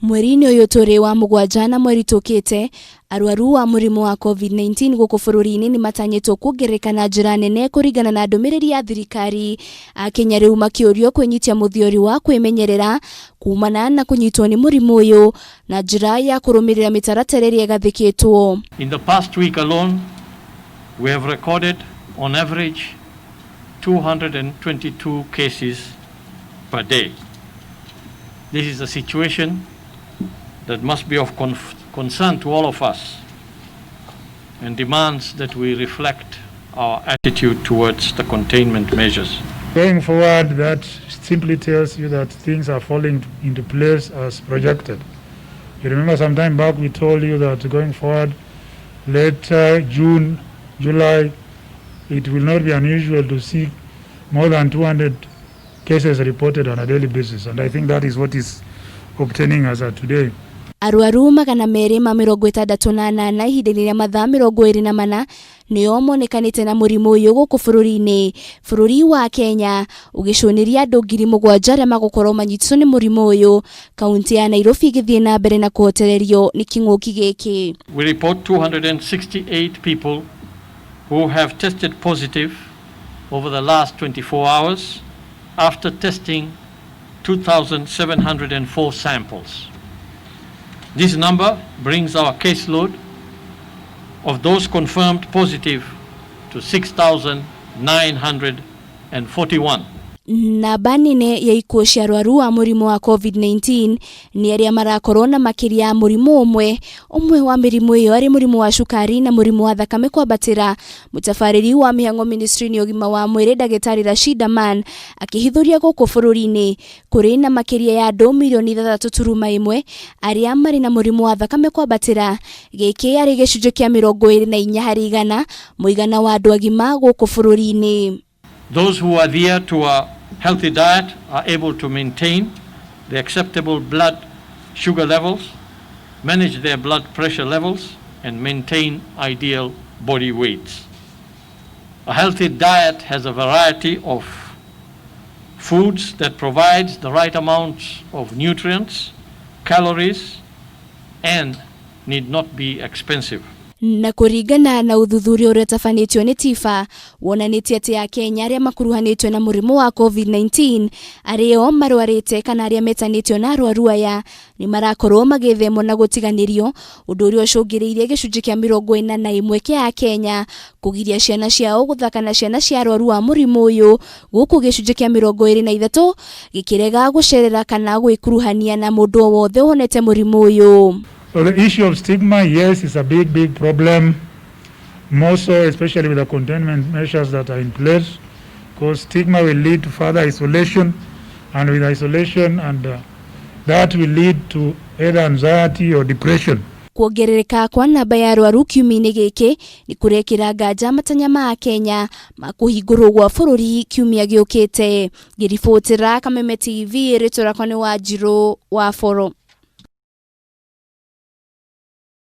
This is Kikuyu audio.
Mweri-inĩ ũyũ tũrĩ wa mũgwanja na mweri tũkĩte, arwaru a mũrimũ wa Covid-19 gũkũ bũrũri-inĩ nĩ matanyĩtwo kuongerereka na njĩra nene kũringana na ndũmĩrĩri ya thirikari. Akenya rĩu makĩũrio kwĩnyitia mũthiori wa kwĩmenyerera kumana na kũnyitwo nĩ mũrimũ ũyũ na njĩra ya kũrũmĩrĩra mĩtaratara ĩrĩa ĩgathĩkĩtwo. In the past week alone, we have recorded on average 222 cases per day. This is a situation that must be of concern to all of us and demands that we reflect our attitude towards the containment measures. Going forward, that simply tells you that things are falling into place as projected. You remember some time back we told you that going forward, later June, July, it will not be unusual to see more than 200 cases reported on a daily basis, and I think that is what is obtaining as of today. Arwaru 268 ihinda-inĩ rĩa mathaa 24 nĩo monekanĩte na mũrimũ ũyũ gũkũ bũrũri-inĩ. Bũrũri wa Kenya ũgĩcũnĩria andũ 7,000 arĩa magũkorwo manyitĩtwo nĩ mũrimũ ũyũ, kaunti ya Nairobi ĩgĩthiĩ na mbere na kũhotererio nĩ kĩng'ũki gĩkĩ. We report 268 people who have tested positive over the last 24 hours after testing 2,704 samples. This number brings our caseload of those confirmed positive to 6,941. Namba nene ya ikuũ cia arwaru a mũrimũ wa Covid-19 nĩ arĩa marakorwo na makĩria ya mũrimũ ũmwe. Ũmwe wa mĩrimũ ĩyo arĩ mũrimũ wa cukari na mũrimũ wa thakame kwambatĩra. Mũtabarĩri wa mĩhang'o ministry-inĩ ũgima wa mwĩrĩ ndagĩtarĩ Rashid Aman akĩhithũria gũkũ bũrũri-inĩ kũrĩ na makĩria ya andũ mirioni 6.1 arĩa marĩ na mũrimũ wa thakame kwambatĩra. Gĩkĩ arĩ gĩcunjĩ kĩa 24% mũigana wa andũ agima gũkũ bũrũri-inĩ. Those who adhere to a healthy diet are able to maintain the acceptable blood sugar levels, manage their blood pressure levels, and maintain ideal body weights. A healthy diet has a variety of foods that provides the right amounts of nutrients, calories, and need not be expensive. Na kũringana na ũthuthuria ũrĩa ũtabanĩtio nĩ TIFA, wonanĩtie atĩ Akenya arĩa makuruhanĩtio na mũrimũ wa Covid-19, arĩo marwarĩte kana arĩa metanĩtio na arwaru aya, nĩ marakorwo magĩthemwo na gũtiganĩrio, ũndũ ũrĩa ũcũngĩrĩirie gĩcunjĩ kĩa 41 kĩa Akenya kũgiria ciana ciao gũthaka na ciana cia arwaru a mũrimũ ũyũ, gũkũ gĩcunjĩ kĩa 23 gĩkĩrega gũcerera kana gwĩkuruhania na mũndũ o wothe ũhonete mũrimũ ũyũ. So the issue of stigma, yes, is a big, big problem. More so, especially with the containment measures that are in place, because stigma will lead to further isolation, and with isolation, and that will lead to either anxiety or depression. Kuongerereka kwa namba ya arwaru kiumia-inĩ gĩkĩ nĩ kũrekĩra nganja matanya ma Akenya ma kũhingũrwo gwa bũrũri kiumia gĩũkĩte. Ngĩribotera Kameme TV, rĩtwa rĩakwa nĩ Wanjirũ wa Boro.